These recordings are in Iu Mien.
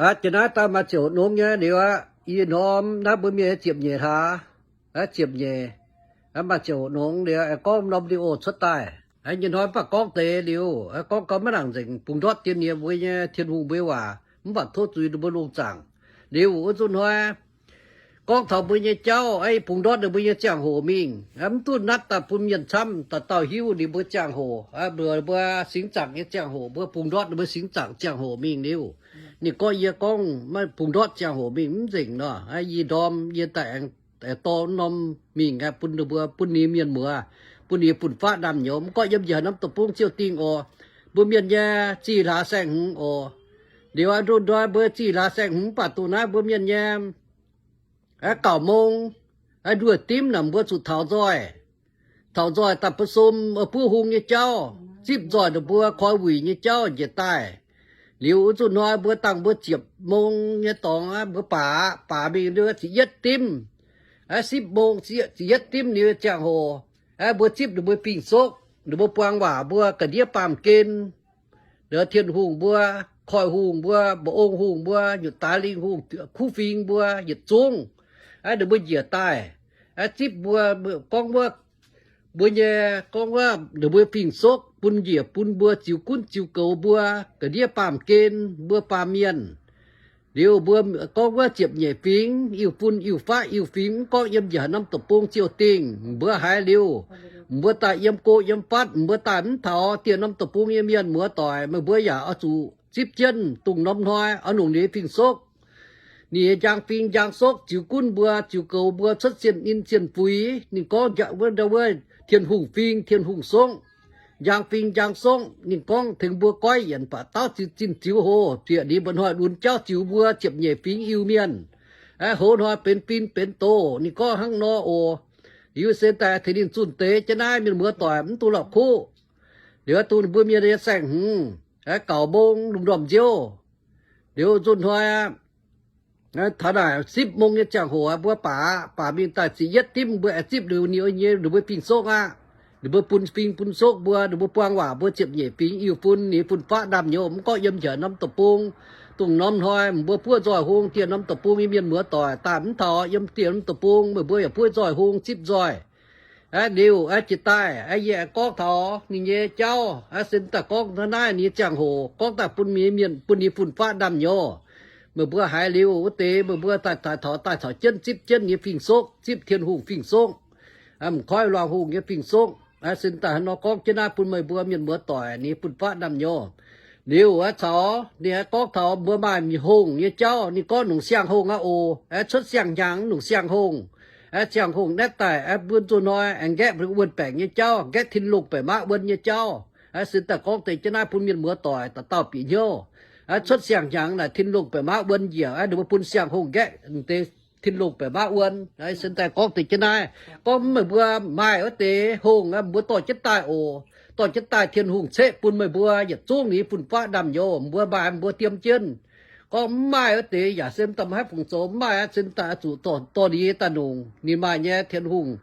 Aa, jiex naaiv daaih maaih ziouc nongx nyei liuz aqv. Ih norm naaiv mbuo mienh nyei ziepc nyeic hlaax, aa, ziepc nyeic, aa, maaih ziouc nongx liuz aengx gorngv norm video cuotv daaih. Aa, nyei hnoi mv baac gorngv deix liuz, aa, gorngv gau maiv nangc nzengc, bungx ndortv dien nyei mbuo nyei Tin-Hungh mbuo waac, mv baac tov zuiz ninh mbuo lungh zaangc. Liuz wuov nzunc hnoi gorngv taux mbuo nyei jauv, aa, bungx ndortv ninh mbuo nyei ziangh hoc mingh, aa, mv duqv natv daaih bun mienh camv dauh dauh hiuv ninh mbuo ziangh hoc, aa, mbuo, mbuo singx zaangc nyei ziangh hoc, mbuo bungx ndortv ninh mbuo singx zaangc ziangh hoc mingh liuz, ninh gorngv yie gorngv maiv bungx ndortv ziangh hoc mingh mv nzengc nor, aa, yie ndorm yie daaih aengx dorh norm mingh aqv bun ninh mbuo, bun ninh mienh muoz, bun ninh fun-faqv ndaamv-nyouz. Mv gorngv yiem njiec norm deic-bung ziouc dingh oc. Mbuo mienh nyei zih hlaax saeng-hmz oc. Liuz aqv, nduov ndoi mbuo zih hlaax saeng-hmz mv baac dongh naaiv mbuo mienh nyei aa, gauh mong, aa, nduov dimv naaic mbuo zuqc taux nzoih. Taux nzoih daaih bun sum, aa, buov hung nyei jauv, zipv nzoih ninh mbuo koi wuic nyei jauv njiec daaih. Liuz wuov nzunc hnoi mbuo dangh mbuo ziepc mong nyei dorngx aqv, mbuo baac, baac mingh nduov ziepc yietv dimv, aa, sipv mong ziepc yietv dimv liuz ziangh hoc, aa, mbuo zipv ninh mbuo fing-soqv, ninh mbuo buang waac mbuo ga'ndiev baamh gen, Tin-Hungh mbuo, Koiv-Hungh mbuo, Mba'ong Hungh mbuo, Nyutc Daaix Lingh Hungh, Kuv Fing mbuo yietc zungv, aa, ninh mbuo njiec daaih, aa, zipv mbuo, gorngv wuov, mbuo nyei, gorngv wuov ninh mbuo fing-soqv bun njiec bun mbuo ziux gunv ziux goux mbuo ga'ndiev baamh gen, mbuo baamh mienh. Liuz mbuo gorngv wuov ziepc nyeic fingx, iu-fun iu-faqv iu-fingx, mv gorngv yiem njiec norm deic-bung ziouc dingh, mbuo haiz liuz, mbuo daaih yiem go yiem fatv, mbuo daaih mv taux dieh norm deic-bung nyei mienh muoz-doic, meih mbuo yaac oix zuqc zipv jienv dongh norm hnoi oix longc ninh nyei fing-soqv, ninh nyei njang fing njang soqv ziux gunv mbuo, ziux goux mbuo cuotv sienh in sienh fuix. Ninh gorngv wuov, wuov Tin-Hungh fing Tin-Hungh songv, njang fing njang songv. Ninh gorngv tengx mbuo goiv yienc baac dauh zinh ziux hoc, zieqc ninh mba'hnoi lunx jauv ziux mbuo ziepc nyeic fingx Iu-Mienh, aa, hoz hnoi benx fin benx doz. Ninh gorngv hnangv nor oc. Liuz se daaih tengx ninh zunh deix jienv naaiv mienh muoz-doic mv duqv la'kuqv. Liuz dongh mbuo mienh nyei saeng-hmz, aa, gauh mong lungh ndorm nziouv. Liuz nzunc hnoi aqv, taux naaic sipv mong nyei ziangh hoc aqv, mbuo baac, baac mingh daaih ziepc yietv dimv mbuo aengx zipv liuz ninh nyei, ninh mbuo fing-soqv aqv. Ninh mbuo bun fing bun soqv mbuo, ninh mbuo buang waac mbuo ziepc nyeic fingx Iu-Fun ninh fun-faqv ndaamv-nyouz. Mv gorngv yiem njiec norm deic-bung, dongh norm hnoi mbuo buov nzoih hung, dieh norm deic-bung nyei mienh muoz-doic daaih mv taux yiem dieh norm deic-bung, meih mbuo yaac buov nzoih hung zipv nzoih. Aa, liuz, aa, jiex daaih, aa, yie aengx gorngv taux ninh nyei jauv, aa, se daaih gorngv naaiv ninh nyei ziangh hoc, gorngv daaih bun mienh, mienh bun ninh fun-faqv ndaamv-nyouz. Meih mbuo haiz liuz wuov deix, meih mbuo daaih, daaih taux, daaih caux jienv zipv jienv ninh nyei fing-soqv, zipv Tin-Hungh fing-soqv, aa, m'koiv luangh hungh nyei fing-soqv. Aa, se daaih hnangv nor gorngv jienv naaiv bun meih mbuo mienh muoz-doic ninh fun-faqv ndaamv-nyouz. Liuz, aa, caux ninh aengx gorngv taux mbuo maaih mienh hongh nyei jauv, ninh gorngv longc siang-hongh aqv oc. Aa, cuotv siang-hnyangx longc siang-hongh. Aa, siang-hongh naetv daaih, aa, mbuo nzunc hnoi aengx nqaeqv wuonh baengc nyei jauv, nqaeqv tin-lungh baeqc maqv wuonh nyei jauv. Aa, se daaih gorngv deix jienv naaiv bun mienh muoz-doic dauh dauh bieqc hnyouv. Aa, cuotv siang-hnyangx naaic tin-lungh baeqc maqv wuonh njiec, aa, ninh mbuo bun siang-hongh nqaeqv deix tin-lungh baeqc maqv wuonh. Aa, se daaih gorngv deix jienv naaiv, gorngv meih mbuo maaih wuov deix hongh aqv, mbuo dorh jienv daaih oc. Dorh jienv daaih Tin-Hungh ceqv bun meih mbuo yietc zungv ninh fun-faqv ndaamv-nyouz, mbuo maaih mbuo diemv jienv. Gorngv mv maaih wuov deix yaac se daaih maiv haih fungc zoux, mv maaih aqv, se daaih zuqc dorh, dorh ninh daaih longc ninh maaih nyei Tin-Hungh.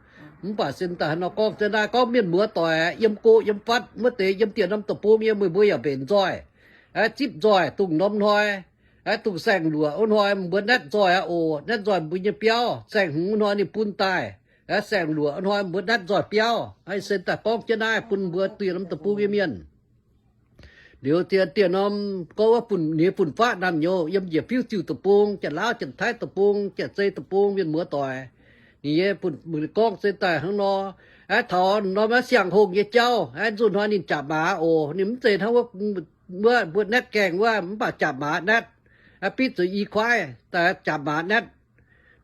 Mv baac se daaih hnangv nor gorngv jienv naaiv, gorngv mienh muoz-doic yiem go yiem fatv, wuov deix yiem dieh norm deic-bung yiem, meih mbuo yaac mbenc nzoih, aa, zipv nzoih dongh norm hnoi, aa, dongh saeng-luoqc wuov hnoi mbuo naetv nzoih aqv oc. Naetv nzoih mbuo nyei biauv, saeng-hmz wuov hnoi ninh bun daaih, aa, saeng-luoqc wuov hnoi mbuo naetv nzoih biauv. Aa, se daaih gorngv jienv naaiv bun mbuo dieh norm deic-bung nyei mienh. Liuz dieh, dieh norm gorngv wuov ninh fun-faqv ndaamv-nyouz yiem njiec fiuv ziuh deic-bung, Janx-Laauv, Janx-Taiv deic-bung, Janx-Zei deic-bung, mienh muoz-doic. Ninh nyei fun, gorngv se daaih hnangv nor, aa, taux norm siang-hongh nyei jauv, aa, nzunc hnoi ninh japc maaz oc. Ninh mv zeiz hnangv wuov, wuov mbuo naetv gaengh wuov, mv baac japc maaz naetv, aa, bitv zuqc i kuaaiv daaih japc maaz naetv.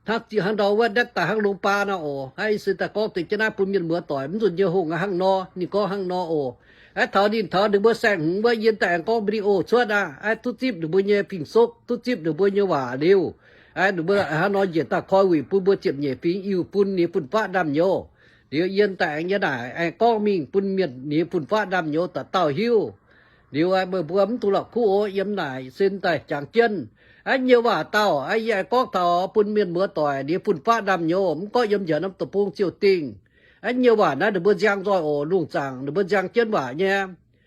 Hnangv, hnangv ndau wuov naetv daaih hnangv longx baa nor oc. Aa, se daaih gorngv deix jienv naaiv bun mienh muoz-doic mv nzunc nyei hongh aqv hnangv nor, ninh gorngv hnangv nor oc. Aa, taux ninh taux ninh mbuo saeng-hmz wuov, yie daaih aengx gorngv video cuotv aqv. Aa, duqv zipv ninh mbuo nyei fing-soqv, duqv zipv ninh mbuo nyei waac liuz, aa, ninh mbuo hnangv nor njiec daaih koi wuic bun mbuo ziepc nyeic fingx Iu-Fun ninh fun-faqv ndaamv-nyouz. Liuz yie daaih aengx yie naaic aengx gorngv mingh bun mienh ninh fun-faqv ndaamv-nyouz dauh dauh hiuv. Liuz meih mbuo mv dungx la'kuqv oc. Yiem naaic sin daaih jangx jienv, aa, nyei waac dauh, aa, yie aengx gorngv taux bun mienh muoz-doic ninh fun-faqv ndaamv-nyouz. Mv gorngv yiem njiec norm deic-bung ziouc dingh. Aa, nyei waac naaiv ninh mbuo nziang nzoih oc. Lungh zaangc ninh mbuo nziang jienv waac nyei.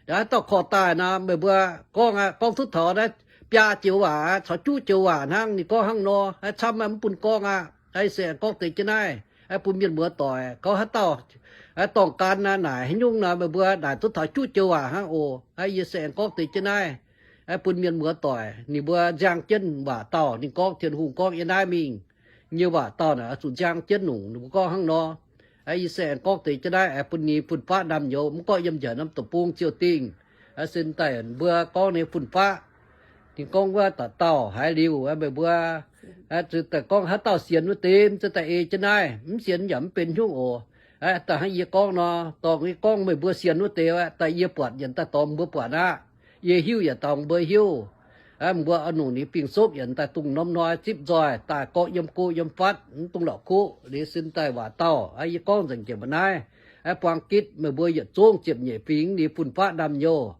Aa, dauh korv daaih nor, meih mbuo gorngv aqv, gorngv duqv taux naaiv biaa joux waac, caux juqv joux waac hnangv. Ninh gorngv hnangv nor, aa, camv maiv bun gorngv aqv. Aa, yie se aengx gorngv deix jienv naaiv, aa, bun mienh muoz doic gorngv haaix dauh, aa, dorngc gan naaic haaix nyungc nor, meih mbuo naaic duqv taux juqv joux waac hnangv oc. Aa, yie se aengx gorngv deix jienv naaiv, aa, bun mienh muoz doic ninh mbuo nziang jienv waac dauh. Ninh gorngv, Tin-Hungh gorngv yiem naaiv mingh nyei waac dauh naaic zuqc nziang jienv nungc. Ninh mbuo gorngv hnangv nor. Aa, yie se aengx gorngv deix jienv naaiv, aa, bun ninh fun-faqv naamh nyouz, mv gorngv yiem njaaux norm deic-bung ziouc dingh. Aa, sin daaih mbuo gorngv ninh fun-faqv, ninh gorngv wuov dauh dauh haiz liuz, aa, meih mbuo, aa, zuqc daaih gorngv haaix dauh sienx wuov deix, zuqc daaih ei jienv naaiv. Mv sienx yaac mv benx hnyouv oc. Aa, daaih hnangv yie gorngv nor, dorngc yie gorngv meih mbuo sienx wuov deix, aa, daaih yie buatc yienc daaih dorngx mbuo buatc aqv. Yie hiuv yietc dauh mbuo hiuv. Aa, mbuo oix nungc ninh fingx-sokv yietc daaih dungx norm hnoi zipv nzoih daaih gorqv yiem go yiem fatv, mv dungx la'kuqv. Liuz sin daaih waac dauh, aa, yie gorngv nzengc jiex mbuo naaiv. Aa, buang gitv meih mbuo yietc zungv ziepc nyeic fingx ninh fun-faqv naamh nyouz.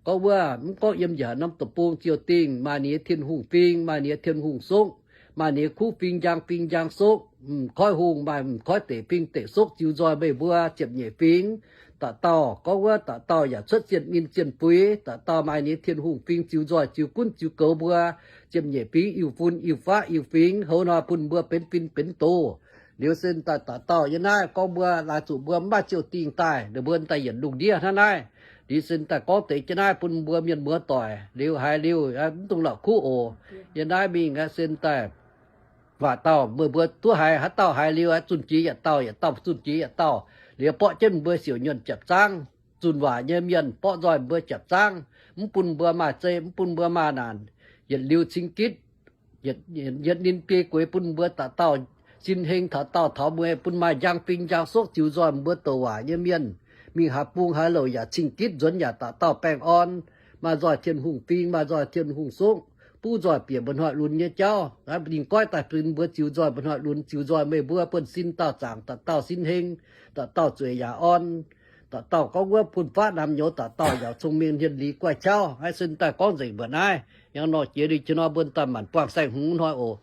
Gorngv wuov mv gorngv yiem njaaux norm deic-bung ziouc dingh, maaih ninh nyei Tin-Hungh fing, maaih ninh nyei Tin-Hungh sokv, maaih ninh nyei kuv fing njang fing njang sokv, m'nkoiv hungh maaih m'nkoiv deic fing deic sokv ziux nzoih meih mbuo ziepc nyeic fingx. Dauh dauh gorngv wuov dauh dauh yaac cuotv zienh min zienh fuix, dauh dauh maaih ninh nyei Tin-Hungh fing ziux nzoih ziux gunv ziux goux mbuo ziepc nyeic fingx, iu-fun iu-faqv iu-fingx, hoz hnoi bun mbuo benx fin benx doz. Liuz sin daaih dauh dauh yiem naaiv gorngv mbuo laaic zuqc mbuo mv maaih ziouc dingh daaih, ninh mbuo daaih yietc lungh ndiev hnangv naaiv. Liuz sin daaih gorngv deix jienv naaiv bun mbuo mienh muoz doic. Liuz haiz liuz, aa, mv dungx la'kuqv oc. Yiem naaiv mingh aqv, sin daaih waac dauh meih mbuo duqv haiz, haaix dauh haiz liuz aqv, zunh jiex yietc dauh, yietc dauh zunh jiex yietc dauh. Liuz borqv jienv mbuo siouc nyuonh jaapc-zaangv, zunh waac nyei mienh borqv nzoih mbuo jaapc-zaangv, mv bun mbuo maaih zei, mv bun mbuo maaih naanc. Yietc liuz cing gitv, yietc, yietc ninh biei gueix bun mbuo dauh dauh sin heng, taux dauh taux mueiz, bun maaih njang fing njang sokv ziux nzoih mbuo douc waac nyei mienh. Mingh haaix bung haaix louc yaac cing gitv, nzuonx yaac dauh dauh baengh orn, maaih nzoih Tin-Hungh fing, maaih nzoih Tin-Hungh sokv, buv nzoih bieqc mba'hnoi lunx nyei jauv. Ninh goiv daaih bun mbuo ziux nzoih mba'hnoi lunx, ziux nzoih meih mbuo buonv-sin dauh zaangc dauh dauh sin heng, dauh dauh zueiz yaac orn. Dauh dauh gorngv wuov fun-faqv naamh nyouz, dauh dauh yaac cong-mengh hmien liz guaih qauv. Aa, sin daaih gorngv nzengc mbuoqc naaiv. Yangh nor jiex liuz jienv nor mbuo daaih maanc buangh saeng-hmz hnoi oc.